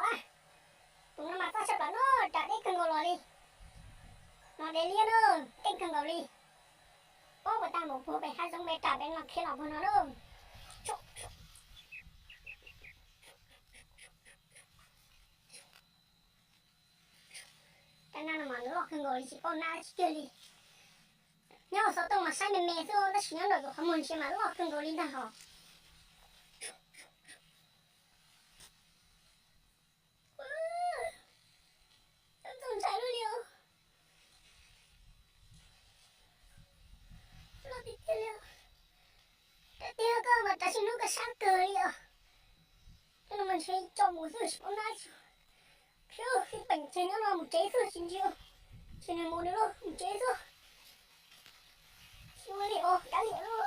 los lawm. Tus no mas txob tshaj plaws no, ram deb kawg nkaus los li. No deb liab na, keej kawg nkaus li. Paub puas tag mus puag pem hav zoov pem ram pem no khiav los puag no na. Ram no mas loj kawg nkaus li tsis paub nab tsis kiag li. Nyob hauv xov tooj mas saib me me xwb tab sis nyob nram qhov muag ntsia mas loj kawg nkaus li ntag hos. Txaus ntshai luaj li os. Loj tiag tiag li os. Ram tiag koj mas ram sim hnub koj sab kawg li os. Cov no mas ntshe tso mus xwb tsis paub nab tsis. Khiav ib peem ntshe nyob no mus tsev xwb tsis ntsia. Ntshe nws mus nws loj mus tsev xwb. Tsis ua li os kav liam.